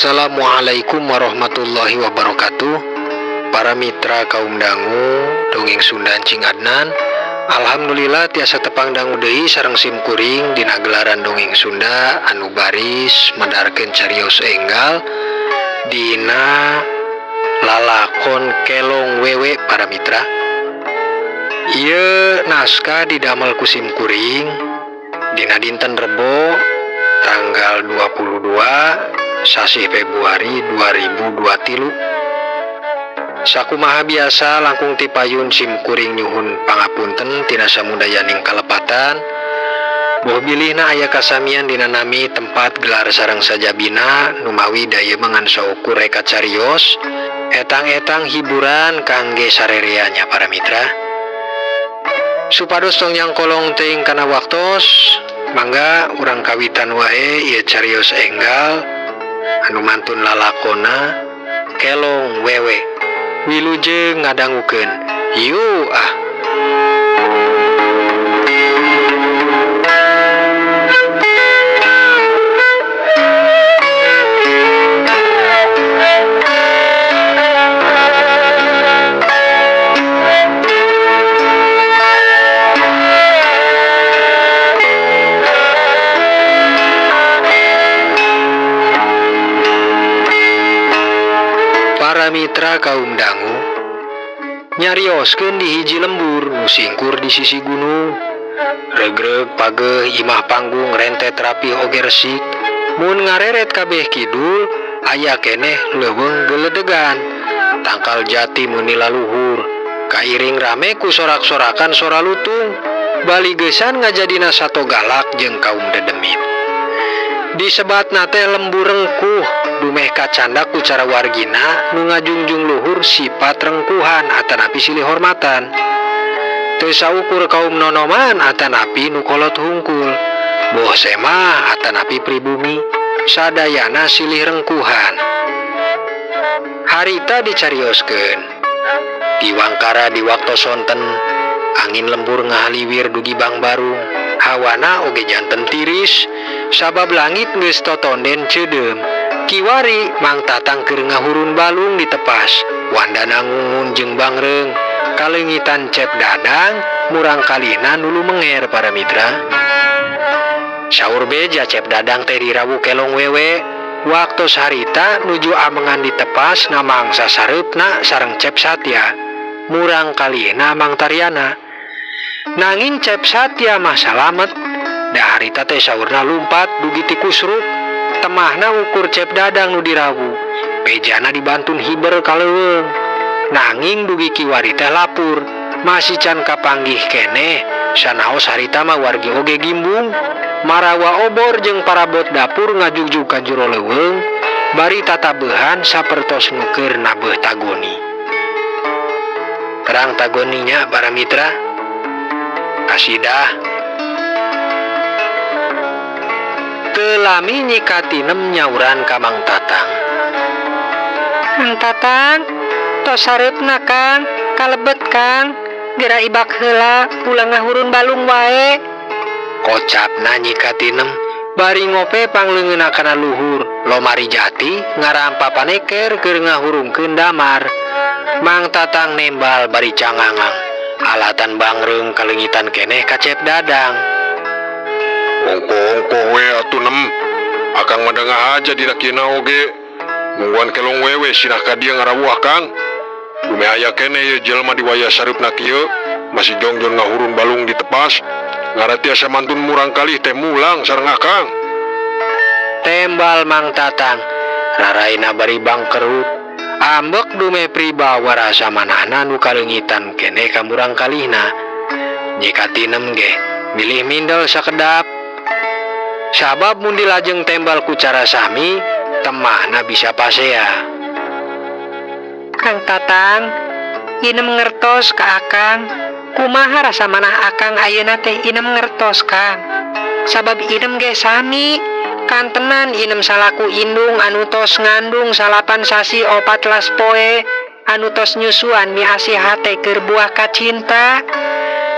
Assalamualaikum warahmatullahi wabarakatuh. Para mitra kaum dangu dongeng Sunda Cing Adnan. Alhamdulillah tiasa tepang dangu deui sareng sim kuring dina gelaran dongeng Sunda anu baris medarkeun carios enggal dina lalakon Kelong Wewe para mitra. Ieu naskah didamel ku sim kuring dina dinten Rebo tanggal 22 sasih Februari 2023. Sakumaha biasa langkung tipayun sim kuring nyuhun pangapunten tina samudayaning kalepatan. Boh bilihna aya kasamian dina nami tempat gelar sareng sajabina numawi da ieu mah ngan saukur reka carios etang-etang hiburan kangge sarerea nya para mitra. Supados tong nyangkolong teuing kana waktos, mangga urang kawitan wae ieu carios enggal anu mantun lalakona Kelong Wewe. Wilujeng ngadangukeun. Yuk ah. Para mitra kaum dangu nyarioskeun di hiji lembur nu singkur di sisi gunung. Regreg pageh imah panggung rentet rapih oge resik. Mun ngareret kabeh kidul aya keneh leuweung geledegan. Tangkal jati meuni laluhur. Kairing rame ku sorak-sorakan sora lutung. Baligesan ngajadina sato galak jeung kaum dedemit. Disebatna teh lembur rengkuh dumeh kacandak ku cara wargina nu ngajungjung luhur sifat rengkuhan atanapi silih hormatan. Teu saukur kaum nonoman atanapi nu kolot hungkul. Boh semah atanapi pribumi sadayana silih rengkuhan. Harita dicarioskeun. Di Wangkara di waktu sonten angin lembur ngahaliwir dugi Bangbarung. Hawana oge janten tiris sabab langit geus totonden ceudeum. Kiwari Mang Tatang keur ngahurun balung ditepas. Wandana ngungun jeung bangreung. Kaleungitan Cep Dadang murang kalina nu lumenger para mitra. Saur beja Cep Dadang teh dirawu Kelong Wewe. Waktos harita nuju amengan ditepas ngamangsa sareupna sareng Cep Satya. Murang kalina Mang Taryana. Nanging Cep Satya mah salamet. Da harita teh saurna lumpat dugi ti kusruk. Temahna ukur Cep Dadang nu dirawu. Bejana dibantun hiber ka leuweung. Nanging dugi kiwari teh lapur. Masih can kapanggih keneh. Sanaos harita mah wargi oge gimbung. Marawa obor jeung parabot dapur ngajugjug ka jero leuweung. Bari tatabehan sapertos nu keur nabeuh tagoni. Terang tagoninya para mitra. Kasidah. Teu lami Nyi Katinem nyauran ka Mang Tatang. Mang Tatang, tos sareupna Kang, kalebet Kang. Gera ibak heula ulah ngahurun balung wae. Kocapna Nyi Katinem bari ngope pangleungeunna kana luhur. Lomari jati ngarampa paneker keur ngahurungkeun damar. Mang Tatang nembal bari cangangang. Alatan bangreung kaleungitan keneh ka Cep Dadang. Ongkoh-ongkoh we atuh nem. Akang mah dangah aja dina kieuna oge. Nungguan Kelong Wewe sinah ka dieu ngarawuh akang. Dumeh aya keneh ieu jelema di wayah sareupna kieu masih jongjon ngahurun balung ditepas. Ngara tiasa mantun murang kalih teh mulang sareng akang. Tembal Mang Tatang. Raraina bari bangkerut. Ambek dumeh pribawa rasa manahna nu kaleungitan keneh ka murang kalihna. Nyi Katinem ge milih mindel sakedap. Sabab mun dilajeng tembal ku cara sami, temahna bisa pasea. Kang Tatang, inem ngertos ka Akang. Kumaha rasa manah Akang ayeuna teh inem ngertos Kang. Sabab inem ge sami. Kantenan inem salaku indung anu tos ngandung salapan sasi 14 poe anu tos nyusuan miasih hate keur buah kacinta.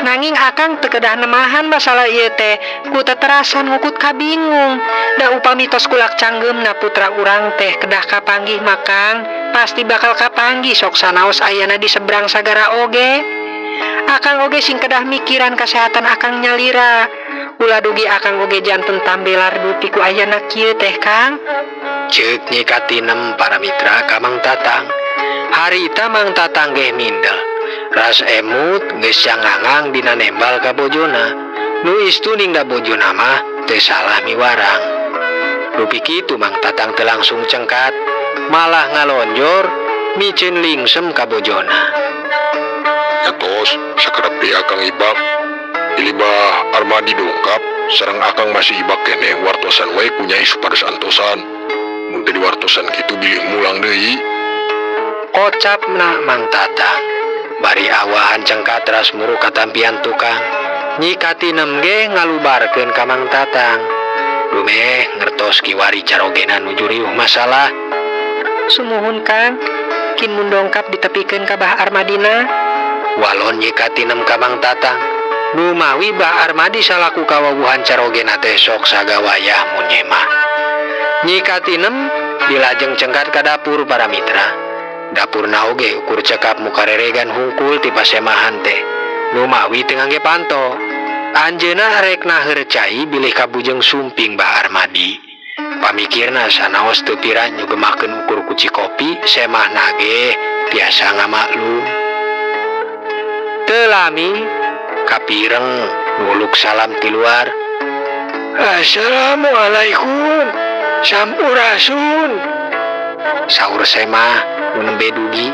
Nanging akang teu kedah nemahan masalah ieu teh ku teterasan ngukut kabingung. Da upami tos kulak canggeumna putra urang teh kedah kapanggih mah Kang, pasti bakal kapanggih sok sanaos ayana di seberang sagara oge. Akang oge sing kedah mikiran kasehatan akang nyalira. Ulah dugi akang oge janten tambelar dupi ku ayana kieu teh Kang. Ceuk Nyi Katinem para mitra ka Mang Tatang. Harita Mang Tatang geh mindel. Ras emut geus cangangang dina nembal ka bojona. Nu istu ningda bojona mah teu salah miwarang. Dupi kitu Mang Tatang teu langsung cengkat, malah ngalonjor miceun lingsem ka bojona. Nya tos, sakedap deui akang ibak. Ilibah Armadi dongkap, sareng akang masih ibak keneh wartosan wae ku Nyai supados antosan. Mun teu diwartosan kitu bilih mulang deui. Kocapna Mang Tatang. Bari awahan cengkat ras muru katampian tukang. Nyi Katinem ge ngalubarkeun ka Mang Tatang. Dumeh ngertos kiwari carogena nuju riuh masalah. Sumuhun Kang, kin mun dongkap ditepikeun ka Bah Armadina. Walon Nyi Katinem ka Mang Tatang. Numawi Bah Armadi salaku kawawuhan carogena teh sok sagawayah mun nyemah. Nyi Katinem dilajeng cengkat ka dapur para mitra. Dapurna oge ukur cekap muka reregan hungkul ti pasemahan teh. Numawi teu ngangge panto. Anjeunna rek naheur cai bilih kabujeng sumping Bah Armadi. Pamikirna sanaos teu pira nyugemakeun ukur kuci kopi semahna ge tiasa ngamaklum. Teu lami kapireng nuluk salam ti luar. Assalamualaikum. Sampurasun. Saur semah nu nembe dugi.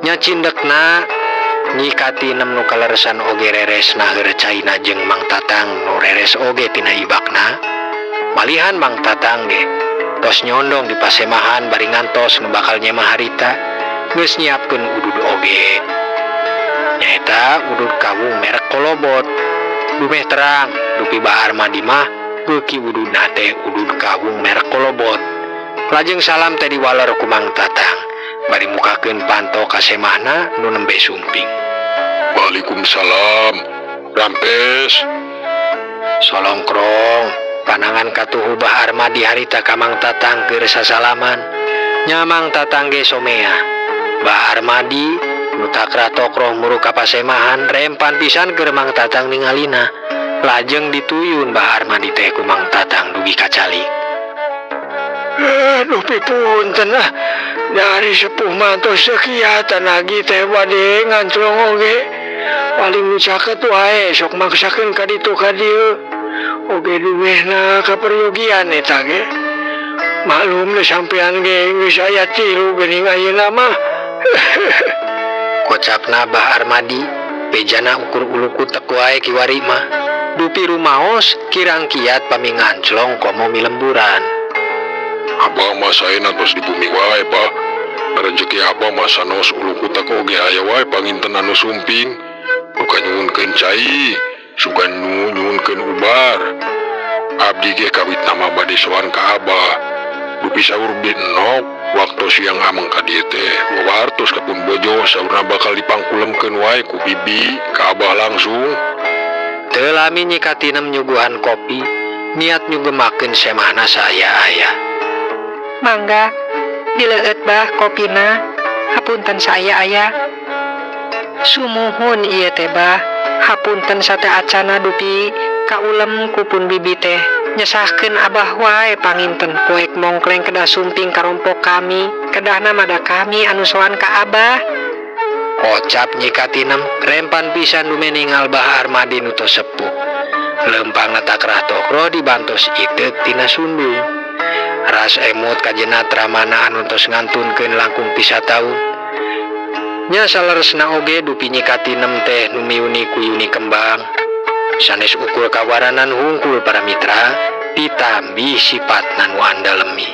Nya cindekna Nyi Katinem nu kaleresan oge reres naheur caina jeung Mang Tatang nu reres oge tina ibakna. Malihan Mang Tatang ge tos nyondong di pasemahan bari ngantos nu bakal nyemah harita geus nyiapkeun udud oge. Nyaeta udud kawung merek Kolobot. Dumeh terang dupi Bah Armadi mah beuki ududna teh udud kawung merek Kolobot. Lajeng salam teh diwaler ku Mang Tatang bari mukakeun panto ka semahna nu nembe sumping. Waalaikumsalam. Rampes. Solongkrong panangan katuhu Bah Armadi harita ka Mang Tatang keur sasalaman. Nya Mang Tatang ge somea. Bah Armadi nu takrah tokroh muru ka pasemahan rempan pisan keur Mang Tatang ningalina. Lajeng dituyun Bah Armadi teh ku Mang Tatang dugi ka calik. Aduh pipunten ah. Dari sepuh mantos sekiatan lagi teh bade nganclong oge. Paling nu caket wae sok maksakeun ka ditu ka dieu. Oge dumehna kaperyogian eta ge. Maklum da sampean ge geus aya tilu geuning ayeuna mah. Kocapna Bah Armadi bejana ukur uluku tek wae kiwari mah. Dupi rumaos kirang kiat pami nganclong komo milemburan. Abah mah saena tos di bumi wae, Bah. Rezeki abah mah sanos ulu kutak oge aya wae panginten anu sumping. Nu kanyuhunkeun cai, sugan nu nyuhunkeun ubar. Abdi ge kawitna mah bade soan ka abah. Dupi saur benok waktu siang ameng ka dieu teh wawartos ka pun bojo saurna bakal dipangkulemkeun wae ku bibi ka abah langsung. Teu lami Nyi Katinem nyuguhan kopi, niat nyugemakeun semahna saaya-aya. Mangga dileueut bah kopina. Hapunten saaya-aya. Sumuhun ieu teh bah. Hapunten sate acana dupi kaulem ku pun bibi teh. Nyesahkeun abah wae panginten poek mongkleng kedah sumping karompok kami. Kedahna mah da kami anu soan ka abah. Kocap Nyi Katinem rempan pisan dume ningal Bah Armadi nu tos sepuh. Lempangna takrah tokro dibantos iteuk tina sundung. Ras emut kajenat ramana anu tos ngantunkeun langkung pisa taun. Nya saleresna oge dupi Nyi Katinem teh nu miuni ku Yuni Kembang. Sanes ukur kawaranan hungkul para mitra ditambih sipatna nu andalemi.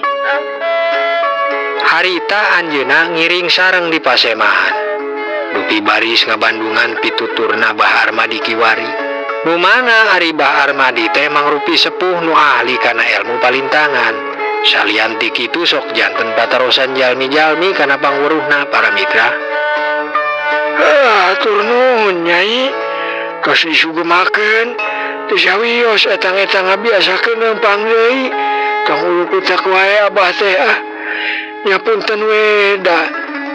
Harita anjeunna ngiring sareng di pasemahan. Dupi baris ngabandungan pituturna Bah Armadi kiwari. Nu mana ari Bah Armadi teh mangrupi sepuh nu ahli kana ilmu palintangan. Salian ti kitu sok janten patarosan jalmi-jalmi kana pangweruhna para mitra. Atur nuhun Nyai. Tos disugemakeun teu sawios etang-etang ngabiasakeun leumpang deui. Tong ulukutak wae abah teh ah. Nya punten we da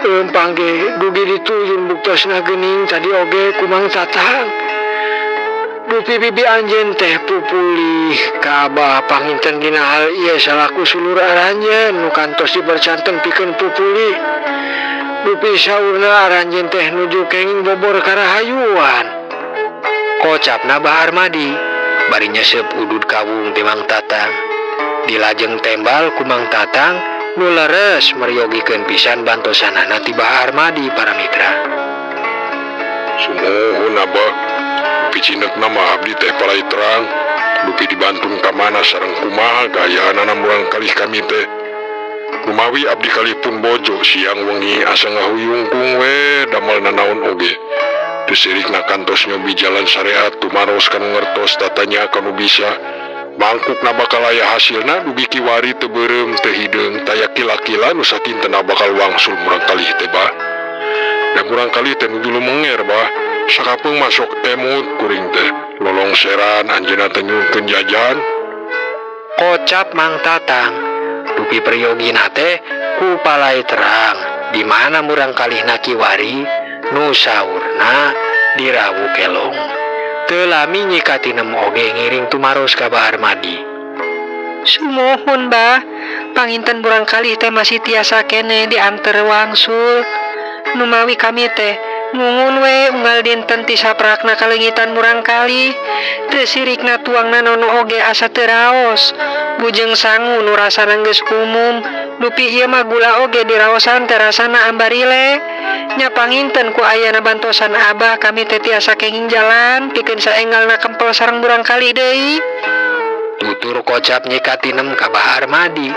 leumpang ge dugi dituyun buktosna geuning tadi oge ku Mang Tatang. Dupi bibi anjeun teh pupulih ka abah panginten dina hal ieu salaku sulur aranjeun nu kantos dipercanten pikeun pupulih. Dupi saurna aranjeun teh nuju kenging bobor karahayuan. Kocapna Bah Armadi bari nyesep udud kawung ti Mang Tatang. Dilajeng tembal ku Mang Tatang nu leres meryogikeun pisan bantosanana ti Bah Armadi para mitra. Sumuhun abah, dupi cindekna mah abdi teh palai terang, dupi dibantun ka mana sareng kumaha gaayaanana murang kalih kami teh. Kumawi abdi kalih pun bojo siang wengi asa ngahuyungkung we damel nanaon oge. Teu sirikna kantos nyobi jalan syariat tumaros kanu ngertos tatanya kanu bisa. Mangkukna bakal aya hasilna dugi kiwari teu beureum teu hideung taya kila-kila nu sakintena bakal wangsul murang kalih teh bah. Da murang kalih teh nuju lumenger bah. Sakapeung masuk emut kuring teh lolongseran anjeunna teh nyuhunkeun jajan. Kocap Mang Tatang dupi priyogina teh ku palai terang di mana murang kalihna kiwari nu saurna dirawu kelong. Teu lami Nyi Katinem oge ngiring tumaros ka Bah Armadi. Sumuhun bah, panginten murang kalih teh masih tiasa kene dianter wangsul. Numawi kami teh ngungun we unggal dinten ti saprakna kaleungitan murang kalih. Teu sirikna tuangna nono oge asa teu raos. Bujeng sangu nu rasana geus umum, dupi ieu mah gula oge diraosan teh rasana ambarile. Nya panginten ku ayana bantosan abah kami teh tiasa kenging jalan pikeun saenggalna kempel sareng murang kalih deui. Tutur kocap Nyi Katinem ka Bah Armadi.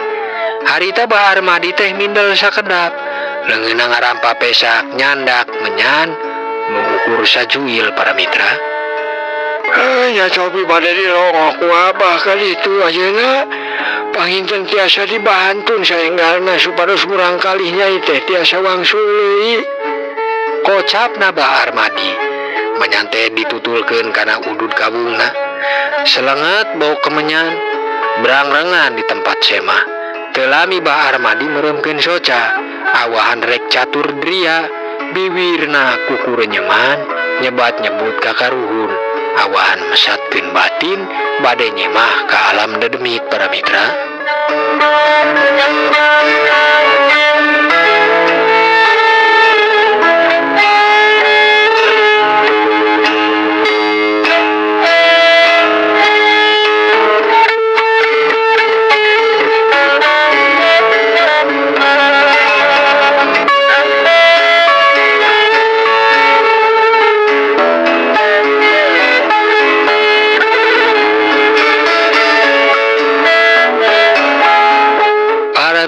Harita Bah Armadi teh mindel sakedap. Leungeunna ngarampa pesak nyandak menyan nu ukur sajuil para mitra. Nya cobi bade dilongok ku abah kali itu ayeuna. Panginten tiasa dibantun saenggalna supados murang kalih nyai teh tiasa wangsul deui. Kocapna Bah Armadi menyan teh ditutulkeun kana udud kawungna. Selenget bau kemenyan berangrengan di tempat semah. Teu lami Bah Armadi meuremkeun soca. Awahan rek catur dria biwirna kukurenyeman nyebat nyebut ka karuhun. Awahan mesatkeun batin bade nyemah ka alam dedemit para mitra.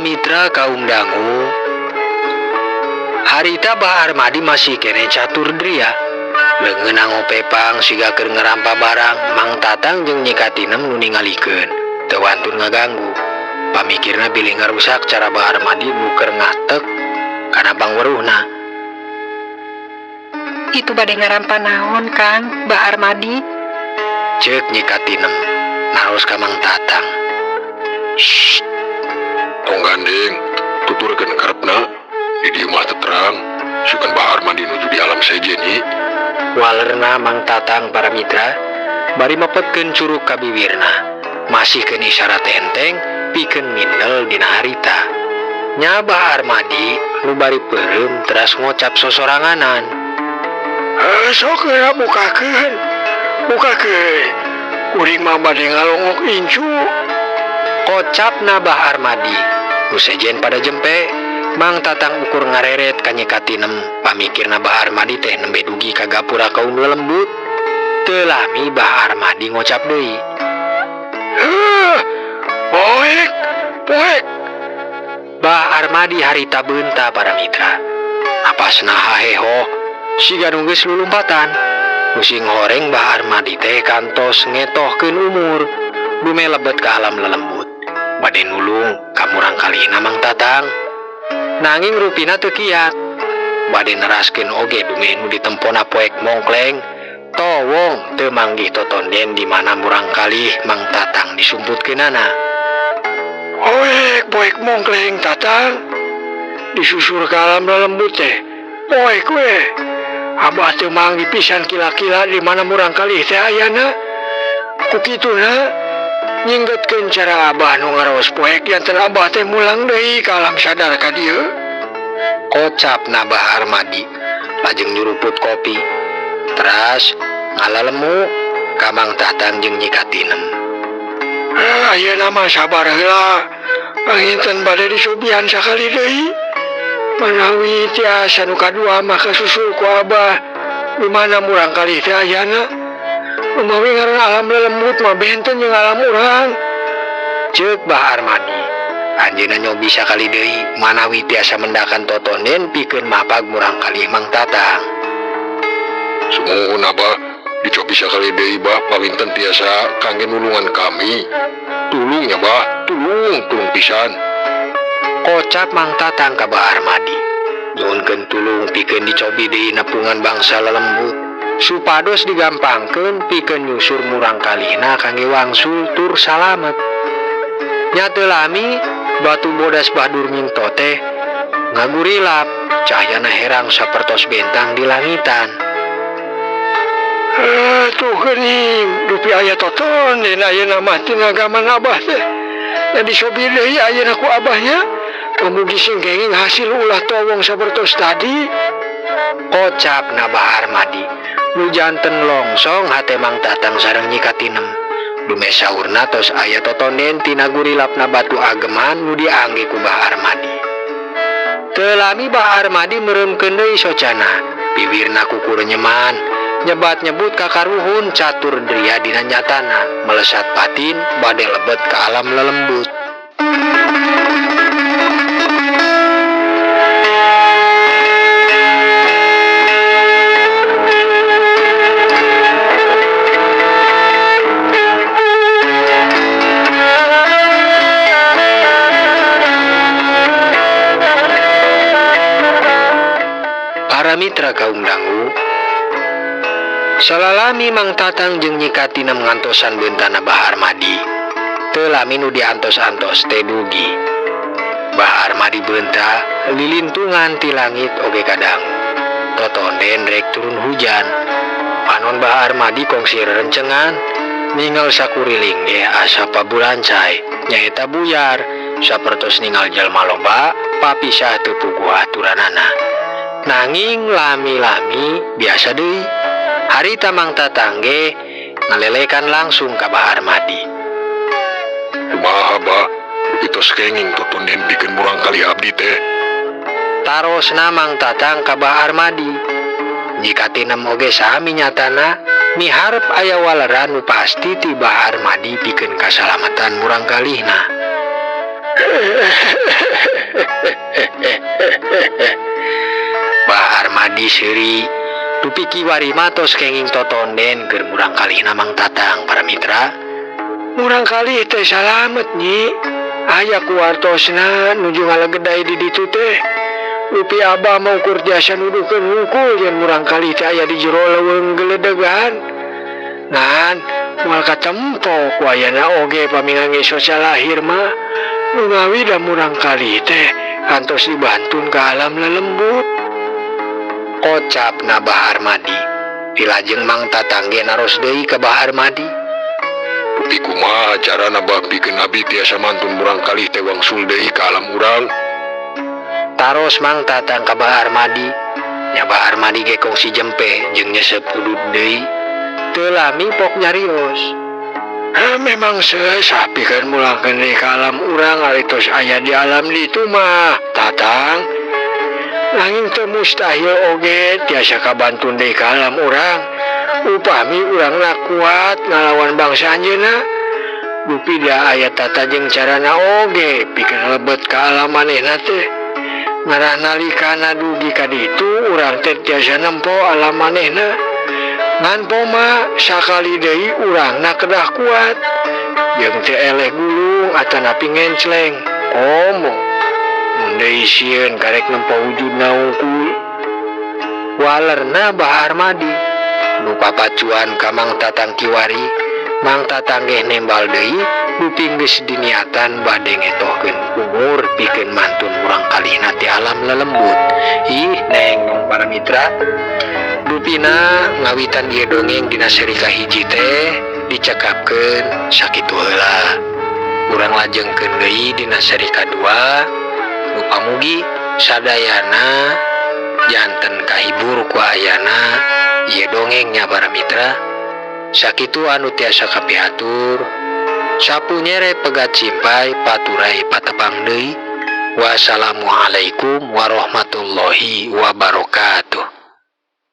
Mitra kaum dangu, harita Bah Armadi masih kene catur dria. Leungeunna ngopepang siga keur ngerampa barang, Mang Tatang jeung Nyi Katinem nu ningalikeun. Teu wantun ngaganggu. Pamikirna bilih ngarusak cara Bah Armadi nu keur ngatek kana pangweruhna. Itu bade ngarampa naon, Kang Bah Armadi? Ceuk Nyi Katinem naros ka Mang Tatang. Shh. Tong gandeng, tuturkeun karepna. Di dieu mah teu terang, sugan Bah Armadi nuju di alam sejen nyi. Walerna Mang Tatang para mitra bari mepetkeun curug ka biwirna. Masihkeun isyarat enteng pikeun mindel dina harita. Nya Bah Armadi nu bari peureum teras ngocap sosoranganan. Sok geura bukakeun. Bukakeun. Kuring mah bade ngalongok incu. Kocapna Bah Armadi. Nu sejen pada jempe, Mang Tatang ukur ngareret ka Nyi Katinem. Pamikirna Bah Armadi teh nembe dugi ka gapura kaum lelembut. Teu lami Bah Armadi ngocap deui. Poek, poek. Bah Armadi harita beunta para mitra. Napasna haheho, siga nu geus lulumpatan. Nu sing horeng Bah Armadi teh kantos ngetohkeun umur, dume lebet ka alam lelembut. Bade nulung ka murang kalihna Mang Tatang. Nanging rupina teu kiat. Bade neraskeun oge dume nu ditempona poek mongkleng. Towong teu manggih totonden di mana murangkalih Mang Tatang disumputkeunana. Poek poek mongkleng Tatang disusur ka alam lelembut teh. Poek we. Abah teu manggih pisan kila-kila di mana murangkalih teh ayana. Ku kituna nyinggetkeun cara Abah nu ngaraos poek janten Abah teh mulang deui ka alam sadar ka dieu. Kocapna Bah Armadi lajeng nyuruput kopi. Teras ngalalemu ka Mang Tatang jeung Nyi Katinem. Ayeuna mah sabar heula. Panginten bade disubihan sakali deui. Manawi tiasa nu kadua mah kasusul ku Abah. Di mana murangkalih teh ayana? Lumawi ngaran alam lelembut mah benten jeung alam urang. Ceuk Bah Armadi. Anjeunna nyobi sakali deui manawi tiasa mendakan totonden pikeun mapag murangkalih Mang Tatang. Sumuhun Abah, dicobi sakali deui Bah panginten tiasa kangge nulungan kami. Tulung ya Bah, tulung, tulung pisan. Kocap Mang Tatang ka Bah Armadi. Nyuhunkeun tulung pikeun dicobi deui nepungan bangsa lelembut. Supados digampangkeun pikeun nyusur murangkalihna kangge wangsul tur salamet. Nya teu lami batu bodas Bah Durminto teh ngagurilap cahyana herang sapertos bentang di langitan. Tuh geuning dupi aya totonden ayeuna mah tina gaman Abah teh. Da disobi deui ayeuna ku Abahnya. Pamugi sing kenging hasil ulah towong sapertos tadi. Kocapna Bah Armadi. Nu janten longsong hate Mang Tatang sareng Nyi Katinem. Dume saurna tos aya totonden tina gurilapna batu ageman nu diangge ku Bah Armadi. Teu lami Bah Armadi meureumkeun deui socana. Biwirna kukur nyeman. Nyebat-nyebut kakaruhun catur dria dina nyatana melesat batin bade lebet ke alam lelembut. Para mitra kaum dangu, salalami Mang Tatang jeung Nyi Katinem ngantosan beuntana Bah Armadi. Teu lami nu diantos-antos teh dugi. Bah Armadi beunta lilintungan ti langit oge kadangu. Totonden rek turun hujan. Panon Bah Armadi kongsi rerencengan ningal sakuriling ge asa paburancai nyaeta buyar sapertos ningal jalma loba papisah teu puguh aturanana. Nanging lami-lami biasa deui. Harita Mang Tatang ge ngalelekan langsung ka Bah Armadi. Kumaha Bah, dupi tos kenging totonden pikeun murangkalih abdi teh. Tarosna Mang Tatang ka Bah Armadi. Nyi Katinem oge sami nyatana miharep aya waleran nu pasti ti Bah Armadi pikeun kasalamatan murangkalihna. Bah Armadi seuri dupi kiwari mah tos kenging totonden keur murangkalihna Mang Tatang para mitra. Murangkalih teh salamet Nyi. Aya ku wartosna nuju ngalegedai di ditu teh. Dupi Abah mah ukur tiasa nuduhkeun hungkul yen murangkalih teh aya di jero leuweung geledegan. Ngan moal katempo ku ayana oge pami ngangge soca lahir mah. Nu ngawi da murangkalih teh kantos dibantun ka alam lelembut. Kocapna Bah Armadi. Dilajeng Mang Tatang ge naros deui ka Bah Armadi. Dupi kumaha carana Bah pikeun abdi tiasa mantun murangkalih teh wangsul deui ka alam urang? Taros Mang Tatang ka Bah Armadi. Nya Bah Armadi ge kongsi jempe jeung nyesep udud deui. Teu lami pok nyarios. Memang sesah pikeun mulangkeun deui ka alam urang ari tos aya di alam ditu mah, Tatang. Nanging teu mustahil oge tiasa kabantun deui ka alam urang. Upami urangna kuat ngalawan bangsa anjeunna. Dupi da aya tata jeung carana oge pikeun lebet ka alam manehna teh. Ngarah nalikana dugi ka ditu urang teh tiasa nempo alam manehna. Ngan poma sakali deui urangna kedah kuat. Jeung teu eleh gulung atanapi ngencleng. Komo mun deui sieun karek nempo wujudna hungkul. Walerna Bah Armadi. Nu papacuan ka Mang Tatang kiwari, Mang Tatang geh nembal deui dupi geus diniatan bade ngetohkeun umur pikeun mantun murang kalihna ti alam lelembut. Ih neng nong para mitra, dupina ngawitan ieu dongeng dina seri kahiji teh dicekapkeun sakitu heula. Urang lajengkeun deui dina seri kadua. Nu pamugi sadayana janten kahibur ku ayana ieu dongengnya para mitra. Sakitu anu tiasa kapihatur. Sapu nyere pegat simpai paturai patepang deui. Wassalamualaikum warahmatullahi wabarakatuh.